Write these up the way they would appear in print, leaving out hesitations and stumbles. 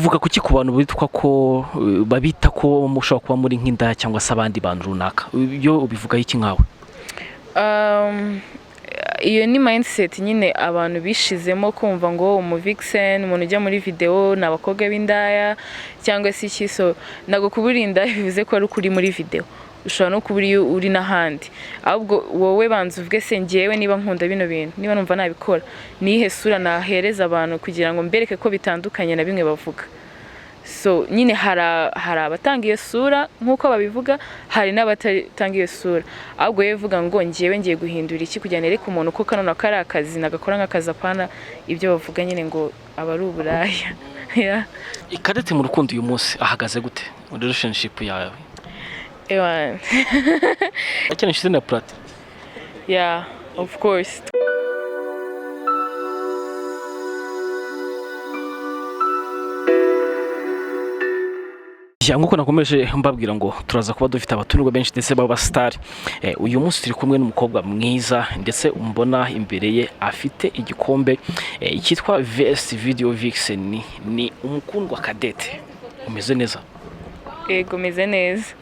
Uvuga kuki ku bantu bitwa ko babita ko mushobora kuba muri nk'indaya cyangwa se abandi bantu runaka? Ibyo ubivugaho iki nkawe? Iyo ni mindset nyine abantu bishizemo, kumva ngo umu vixen, umuntu ujya muri video, ni abakobwa b'indaya cyangwa se iki. So ntabwo kuba uri indaya bivuze ko ari ukuri muri video, ushobora no kuba uri n'ahandi. Ahubwo wowe banza uvuge: se njyewe niba nkunda bino bintu, niba numva nabikora, niyihe sura nahereza abantu kugira ngo mbereke ko bitandukanye na bimwe bavuga? So nyine hari abatanga iyo sura nk'uko babivuga, hari n'abatatanga iyo sura. Ahubwo wowe uvuga ngo njyewe ngiye guhindura iki kugira nereke umuntu ko kano nako ari akazi, nagakora nk'akazi, apana ibyo bavuga nyine ngo aba ari uburaya. Yeah. Cadette mu rukundo uyu munsi ahagaze gute muri relationship yawe? Ewan. Akina inshuti na Plati? Yeah, of course. Ya, nk'uko nakomeje mbabwira ngo turaza kuba dufite abatumirwa benshi ndetse b'abasitari. Uyu munsi turi kumwe n'umukobwa mwiza, ndetse mbona imbere ye afite igikombe cyitwa VS Video Vixen. Ni Umukundwa Cadette. Umeze neza? Yego, meze neza.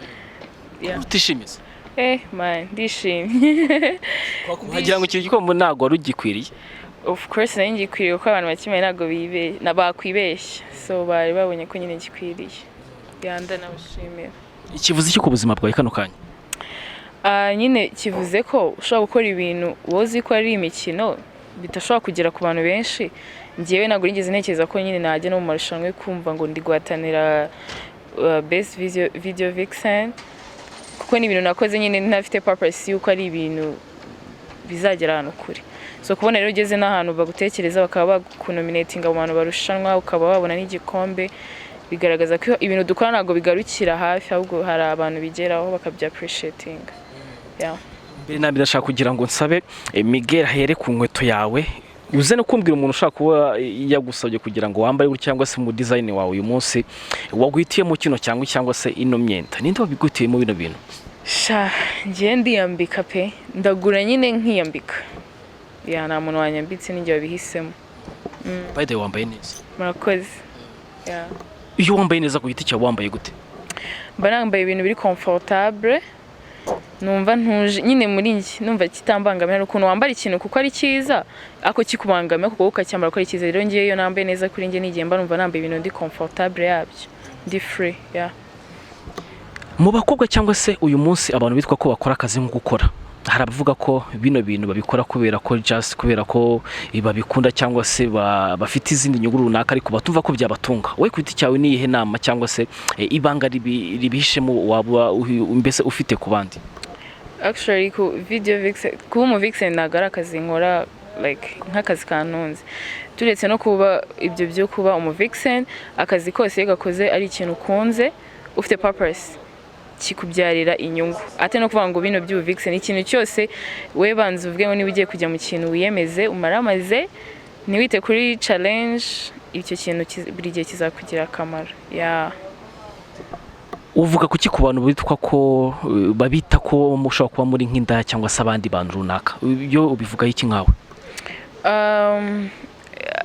Yeah. Utishimiye? Eh man, ndishimye. Wagira ngo icyo gikombe ntabwo wari ugikwiriye. Of course nari ngikwiriye, kuko abantu bakimenya ntabwo bakwibeshya, so bari babonye ko nyine gikwiriye. Yeah, ndanabashimira. Kivuze iki ku buzima bwawe kano kanya? Ah, nyine kivuze ko ushobora gukora ibintu wowe uzi ko ari imikino, bidashobora kugera ku bantu benshi. Njyewe ntabwo nigeze ntekereza ko nyine najya no mu marushanwa yo kumva ngo ndi guhatanira best video vixen, kuko ni ibintu nakoze nyine ntafite purpose y'uko ari ibintu bizagera ahantu kure. So kubona rero ugeze n'ahantu bagutekereza, bakaba bakunominatinga mu bantu barushanwa, ukaba wabona n'igikombe, bigaragaza ko ibintu dukora ntabwo bigarukira hafi, ahubwo hari abantu bigeraho bakabya appreciating, yeah. Mbere na mbere ndashaka kugira ngo nsabe Miguel ahere ku nkweto yawe, uze no kumbwira umuntu ushaka kuba yagusabye kugira ngo wambare gutya, cyangwa se mu design wawe uyu munsi waguhitiyemo kino cyangwa se ino myenda. Ninde wabigutiyemo bino bintu? Sha, ngiye ndiyambika pe, ndagura nyine nkiyambika. Yeah, nta muntu wanyambitse, ninjye wabihisemo. By the way, wambaye neza. Murakoze, yeah. Iyo wambaye neza ku giti cyawe, wambaye gute? Mba nambaye ibintu biri comfortable, numva ntuje nyine muri njye, numva kitambangamira. Hari ukuntu wambara ikintu kuko ari cyiza ariko kikubangamira, kuko ukacyambara ko ari cyiza. Rero ngewe iyo nambaye neza kuri njye, n'igihe mba numva nambaye ibintu ndi comfortable yabyo, ndi free, yeah. Mu bakobwa cyangwa se uyu munsi abantu bitwa ko bakora akazi nko gukora, hari abavuga ko bino bintu babikora kubera ko just kubera ko babikunda, cyangwa se bafite izindi nyungu runaka, ariko batumva ko byabatunga. Wowe ku giti cyawe, ni iyihe nama cyangwa se ibanga ribihishemo waba mbese ufite ku bandi? Actually, ku video vixen, kuba umu vixen ntabwo ari akazi nkora like nk'akazi kantunze. Turetse no kuba ibyo byo kuba umu vixen, akazi kose iyo gakoze ari ikintu ukunze, ufite purpose, kikubyarira inyungu. Ate no kuvuga ngo bino by'ubu vixen, ikintu cyose we banza uvuge ngo niba ugiye kujya mu kintu, wiyemeze, umaramaze, ntiwite kuri challenge, icyo kintu buri gihe kizakugira akamaro, yeah. Uvuga kuki ku bantu bitwa ko babita ko mushobora kuba muri nk'indaya cyangwa se abandi bantu runaka? Ibyo ubivugaho iki nkawe?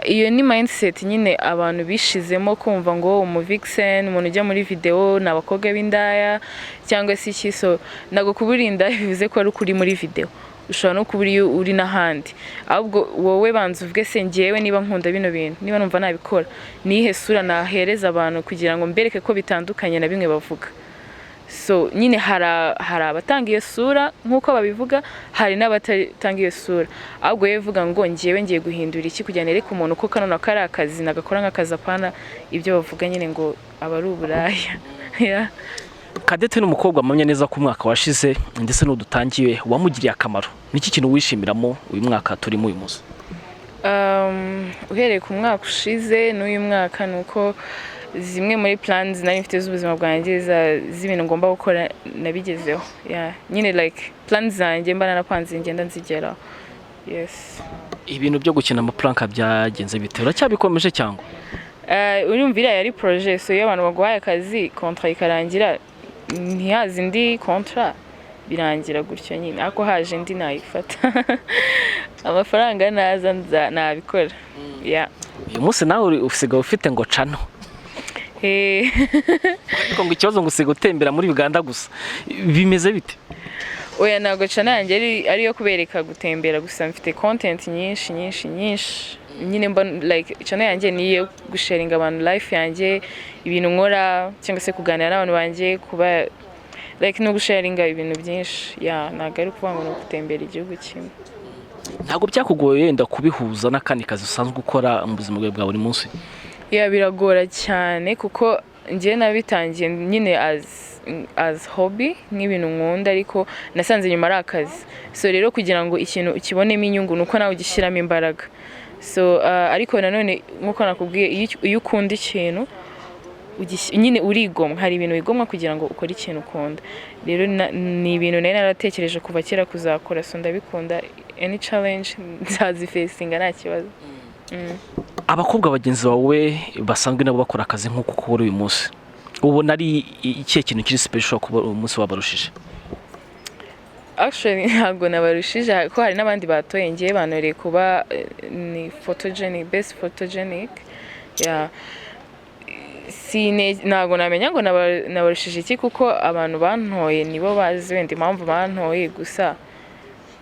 Iyo ni mindset nyine abantu bishizemo, kumva ngo umu vixen, umuntu ujya muri video, ni abakobwa b'indaya cyangwa se iki. So ntabwo kuba uri indaya bivuze ko ari ukuri muri video, ushobora no kuba uri n'ahandi. Ahubwo wowe banza uvuge: se njyewe niba nkunda bino bintu, niba numva nabikora, niyihe sura nahereza abantu kugira ngo mbereke ko bitandukanye na bimwe bavuga? So nyine hari abatanga iyo sura nk'uko babivuga, hari n'abatatanga iyo sura. Ahubwo wowe uvuga ngo njyewe ngiye guhindura iki kugira nereke umuntu ko kano nako ari akazi, nagakora nk'akazi, apana ibyo bavuga nyine ngo aba ari uburaya. Yeah. Cadette ni umukobwa mpamya neza ko umwaka washize ndetse n'udutangiye wamugiriye akamaro. Niki kintu wishimiramo uyu mwaka turimo uyu munsi? Uhereye ku mwaka ushize n'uyu mwaka, ni uko zimwe muri plans nari mfite z'ubuzima bwanjye, z'ibintu ngomba gukora, nabigezeho. Yeah. Nyine like plans zanjye mba narapanze ngenda nzigeraho, yes. Ibintu byo gukina ama prank byagenze bite? Uracyabikomeje cyangwa? Urumva iriya yari projet. So iyo abantu baguhaye akazi, contrat ikarangira, ntihaze indi contrat, birangira gutyo nyine. Ariko haje indi nayifata, amafaranga naza nabikora, yeah. Uyu munsi nawe usigaye ufite ngo channel? Eh, Ariko ngo ikibazo ngo usiga utembera muri Uganda gusa, bimeze bite? Oya, ntabwo channel yanjye ari iyo kubereka gutembera gusa. Mfite content nyinshi nyinshi nyinshi nyine. Mba like channel yanjye ni iyo gusharinga abantu life yanjye, ibintu nkora, cyangwa se kuganira n'abantu banjye, kuba like no gusharinga ibintu byinshi. Ya, ntabwo ari ukuvuga ngo ni ugutembera igihugu kimwe. Ntabwo byakugoye wenda kubihuza n'akandi kazi usanzwe ukora mu buzima bwawe bwa buri munsi? Ya, biragora cyane, kuko njye nabitangiye nyine as hobby, nk'ibintu nkunda, ariko nasanze nyuma ari akazi. So rero kugira ngo ikintu ukibonemo inyungu ni uko nawe ugishyiramo imbaraga. So ariko nanone nk'uko nakubwiye, iyo ukunda ikintu nyine urigomwa. Hari ibintu wigomwa kugira ngo ukore ikintu ukunda. Rero ni ibintu nari naratekereje kuva kera kuzakora, so ndabikunda. Any challenge nzazifacinga, nta kibazo. Abakobwa bagenzi bawe basanzwe nabo bakora akazi nk'uko ukora uyu munsi, ubona ari ikihe kintu kiri special kuba uyu munsi wabarushije? Actually ntabwo nabarushije, kuko hari n'abandi batoye. Ngiye bantoreye kuba ni photogenic, best photogenic. Yeah. Ntabwo namenya ngo nabarushije iki, kuko abantu bantoye nibo bazi wenda impamvu bantoye. Gusa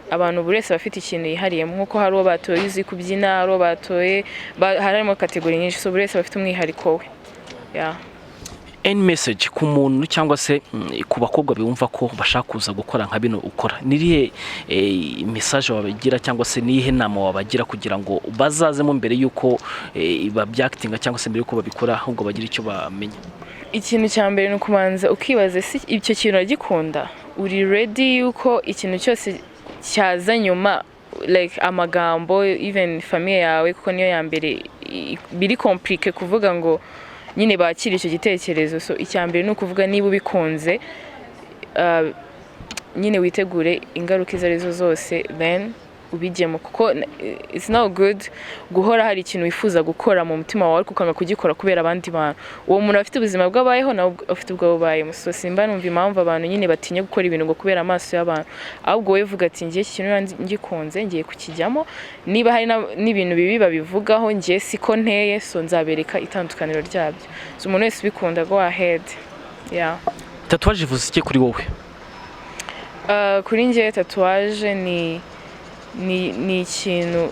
abantu, buri wese aba afite ikintu yihariyemo, nk'uko hari uwo batoye uzi kubyina, hari uwo batoye harimo category nyinshi. So buri wese aba afite umwihariko we. Yeah. Any message ku muntu cyangwa se ku bakobwa bumva ko bashaka kuza gukora nka bino ukora, nirihe message wabagira, cyangwa se niyihe nama wabagira kugira ngo bazazemo mbere y'uko babyakitinga, cyangwa se mbere y'uko babikora, ahubwo bagire icyo bamenya? Ikintu cya mbere ni ukubanza ukibaza si icyo kintu uragikunda, uri ready yuko ikintu cyose cyaza nyuma, like amagambo, even famille yawe, kuko niyo ya mbere biri compliqué kuvuga ngo nyine bakire icyo gitekerezo. So icya mbere ni ukuvuga niba ubikunze, nyine witegure ingaruka izo arizo zose, then ubijyemo, kuko it's not good guhora hari ikintu wifuza gukora mu mutima wawe ariko ukanga kugikora kubera abandi bantu. Uwo muntu afite ubuzima bw'abayeho, nawe afite ubwo bubayemo. So simba numva impamvu abantu nyine batinya gukora ibintu ngo kubera amaso y'abantu. Ahubwo wowe vuga ati: "Ngiye iki kintu niba ngikunze ngiye kukijyamo, niba hari n'ibintu bibi babivugaho, ngiye siko nteye, so nzabereka itandukaniro ryabyo." So umuntu wese ubikunda, go ahead, yeah. Tatouage ivuze iki kuri wowe? Kuri njye tatouage ni ikintu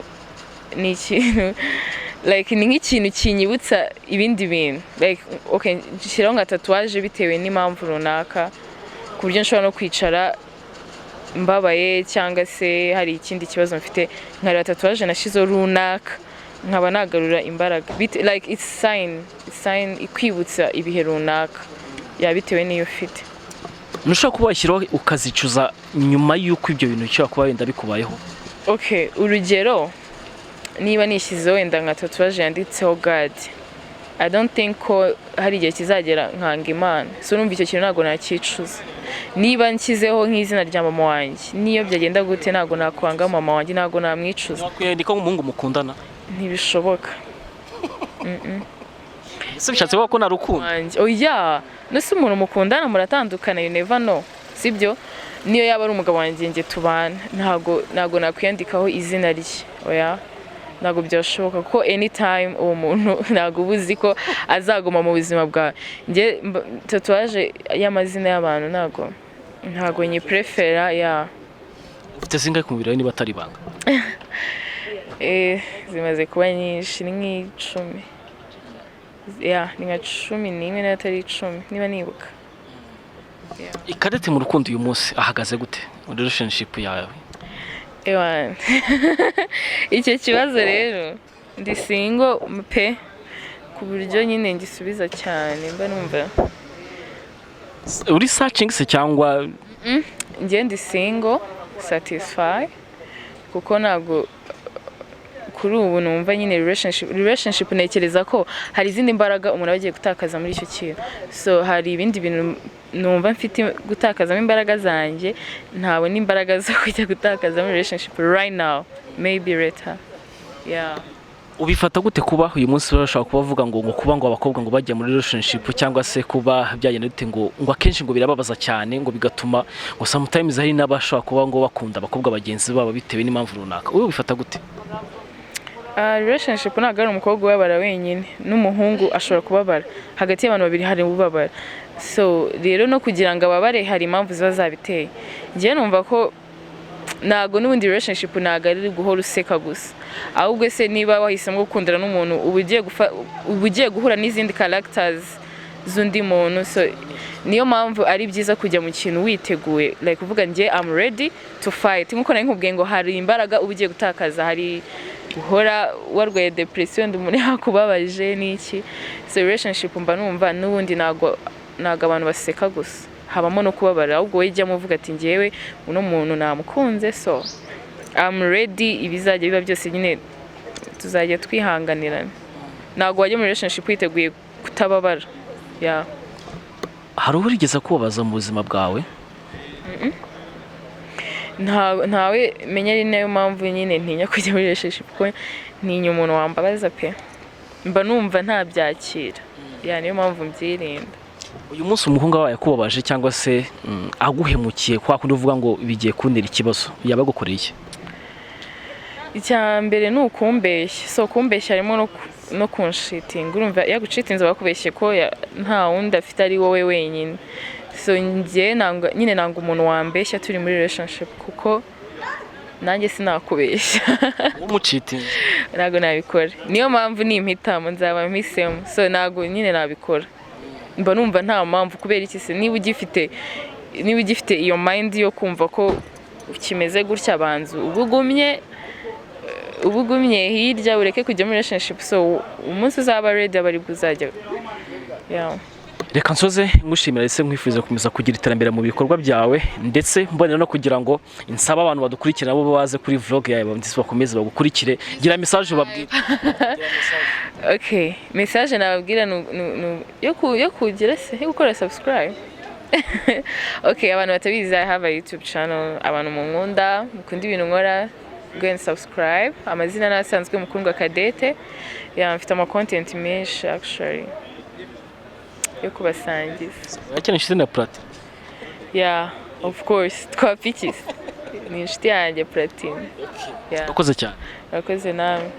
like ni nk'ikintu kinyibutsa ibindi bintu. Like okay, nshyiraho nka tatouage bitewe n'impamvu runaka, ku buryo nshobora no kwicara mbabaye cyangwa se hari ikindi kibazo mfite, nkareba tatouage nashyizeho runaka, nkaba nagarura imbaraga. Like it's sign ikwibutsa ibihe runaka, ya, bitewe n'iyo ufite. Ntushobora kuba washyiraho ukazicuza nyuma y'uko ibyo bintu bishobora kuba wenda bikubayeho? Okay, urugero niba nishyizeho wenda nka tatouage yanditseho God, I don't think ko hari igihe kizagera nkanga Imana. So numva icyo kintu ntabwo nakicuza. Niba nshyizeho nk'izina rya mama wanjye, niyo byagenda gute ntabwo nakwanga mama wanjye, ntabwo namwicuza. Wakwiyandika nk'umuhungu mukundana? Ntibishoboka. Ese bishatse kuvuga ko nta rukundo? Wanjye, oya. Nose umuntu mukundana muratandukana, you never know, sibyo? Niyo yaba ari umugabo wanjye njye tubana, ntabwo nakwiyandikaho izina rye. Oya, ntabwo byashoboka, kuko anytime uwo muntu ntabwo uba uzi ko azaguma mu buzima bwawe. Njye tatouage y'amazina y'abantu ntabwo nyiprefera, ya. Ufite zingahe ku mubiri wawe, niba atari ibanga? Eh, zimaze kuba nyinshi, ni nk'icumi. Ya, ni nka 11 niba atari 10, niba nibuka. Ikarete mu rukundo uyu munsi ahagaze gute muri relationship yawe? Ewana, icyo kibazo rero, ndi single pe, ku buryo nyine ngisubiza cyane mba numva Uri searching se cyangwa? Njye ndi single, satisfy, kuko ntabwo kuri ubu numva nyine relationship. Ntekereza ko hari izindi mbaraga umuntu aba agiye gutakaza muri icyo kintu. So hari ibindi bintu numva mfite gutakazamo imbaraga zanjye, ntabona imbaraga zo kujya gutakaza muri relationship right now, maybe later, yeah. Ubifata gute kuba uyu munsi bashobora kuba bavuga ngo kuba ngo abakobwa ngo bajya muri relationship, cyangwa se kuba byagenda bite, ngo akenshi ngo birababaza cyane, ngo bigatuma ngo sometimes hari n'abashobora kuba ngo bakunda abakobwa bagenzi babo bitewe n'impamvu runaka? Wowe ubifata gute? Relationship ntabwo ari umukobwa ubabara wenyine, n'umuhungu ashobora kubabara. Hagati y'abantu babiri hari ubabara. So rero no kugira ngo ababare hari impamvu ziba zabiteye. Njyewe numva ko ntabwo n'ubundi relationship ntabwo ari guhora useka gusa, ahubwo se niba wahisemo gukundana n'umuntu, uba ugiye guhura n'izindi characters z'undi muntu. So niyo mpamvu ari byiza kujya mu kintu witeguye, like kuvuga njye I'm ready to fight. Nkuko nari nkubwiye ngo hari imbaraga uba ugiye gutakaza, hari guhora warwaye depression, undi umuntu yakubabaje n'iki. So relationship mba numva n'ubundi ntabwo abantu baseka gusa, habamo no kubabara. Ahubwo wowe jyamo uvuga ati: "Njyewe uno muntu namukunze, so I'm ready, ibizajya biba byose nyine tuzajya twihanganirana." Ntabwo wajya muri relationship witeguye kutababara, yeah. Hari uwo urigeze kubabaza mu buzima bwawe? Ntawe menya. Ari nayo mpamvu nyine ntinya kujya muri relationship, kuko ntinya umuntu wambabaza pe. Mba numva ntabyakira, yeah, niyo mpamvu mbyirinda. Uyu munsi umuhungu wawe yakubabaje cyangwa se aguhemukiye, kwa kundi uvuga ngo bigiye kuntera ikibazo, yaba agukoreye iki? Icya mbere ni ukumbeshya. So kumbeshya harimo no kunshitinga. Urumva iyo agucitinze aba akubeshye ko nta wundi afite, ari wowe wenyine. So njye nanga nyine, nanga umuntu wambeshya turi muri relationship, kuko nanjye sinakubeshya. Umucitinze? Ntabwo nabikora. Niyo mpamvu nimpitamo nzaba mpisemo. So ntabwo nyine nabikora, mba numva nta mpamvu. Kubera iki se? Niba ugifite iyo mind yo kumva ko kimeze gutya, banza uba ugumye hirya, ureke kujya muri relationship. So umunsi uzaba ready aba aribwo uzajya, yeah. Reka nsoze ngushimira ndetse nkwifuriza gukomeza kugira iterambere mu bikorwa byawe, ndetse mbonera no kugira ngo nsabe abantu badukurikira nabo baze kuri vlog yawe ndetse bakomeze bagukurikire. Gira message ubabwire. Okay, message nababwira ni yo kugira se yo gukora subscribe. Okay, abantu batabizi, I have a YouTube channel. Abantu munkunda, mukunda ibintu nkora, go and subscribe. Amazina ni asanzwe, Mukundwa Cadette. Yeah, mfite ama content menshi actually yo kubasangiza. Uracyari inshuti na Platini? Yeah, of course, twapfa iki se? Ni inshuti yanjye Platini, yeah. Urakoze cyane. Urakoze nawe.